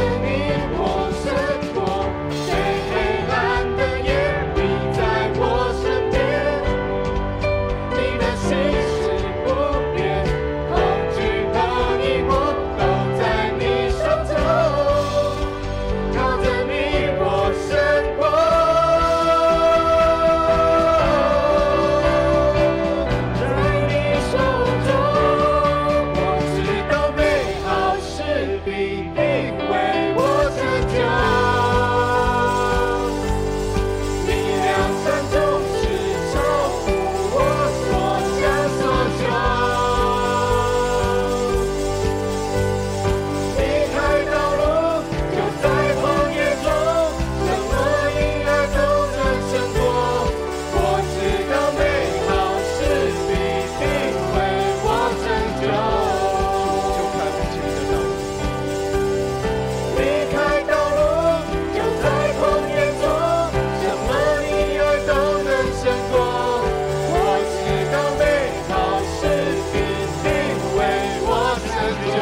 着你我勝過，最黑暗的夜，你在我身邊，你的信實不變，恐懼和疑惑都在你手中，靠着你我勝過。在你手中，我知道美好事必定為我成就。你良善總是超乎我所想所求。你開道路，就在曠野中，什麼陰暗都能勝過。我知道美好事必定為我成就。就開我前面的道路。你開道路，就在曠野中，什麼陰暗都能勝過。我知道美好事必定為我成就。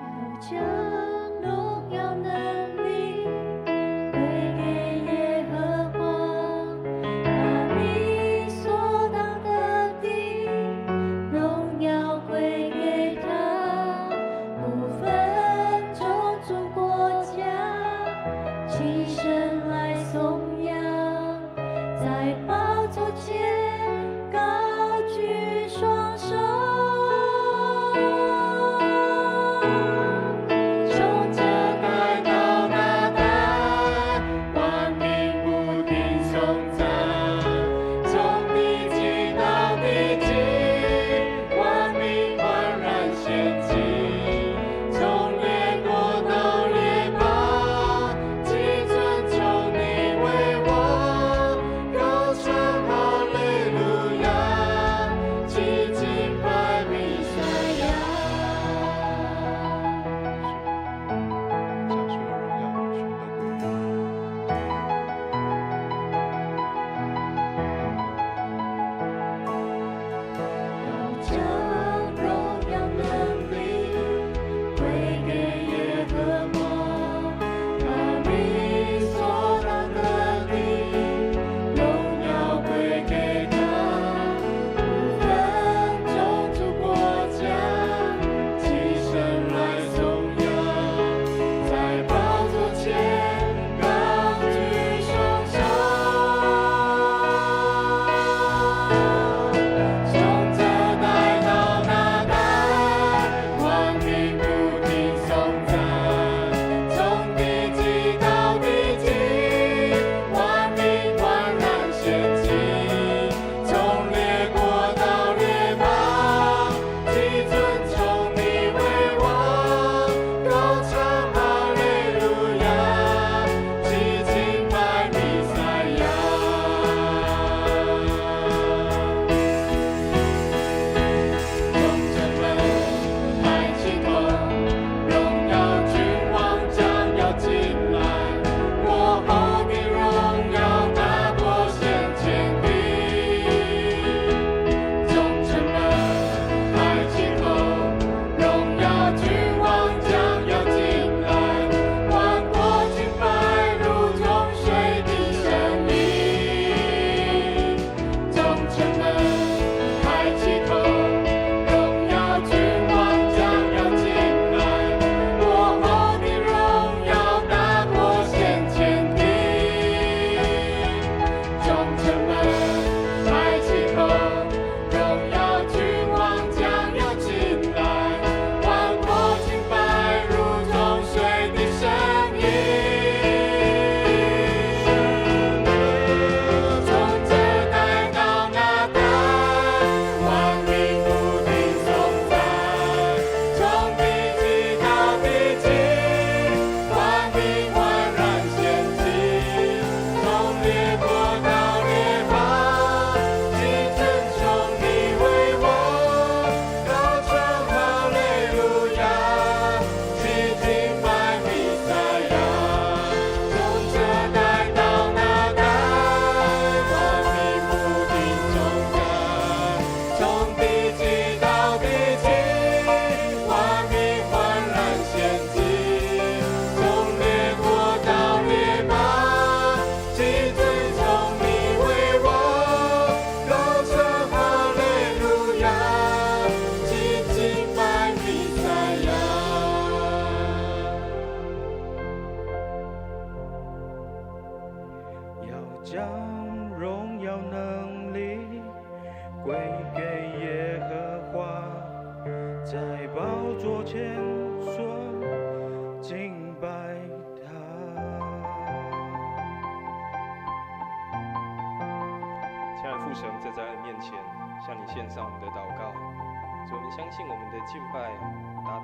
要將榮耀能力歸給耶和華，把你所當得的榮耀歸給他，不分種族國家，齊聲來頌揚，在寶座前高舉雙手。從這代到那代，萬民不停頌讚，從地極到地極，萬民歡然獻祭；從列國到列邦，齊尊崇你為王，高唱父神，再在你面前向你獻上我們的禱告。主，我們相信我們的敬拜達到。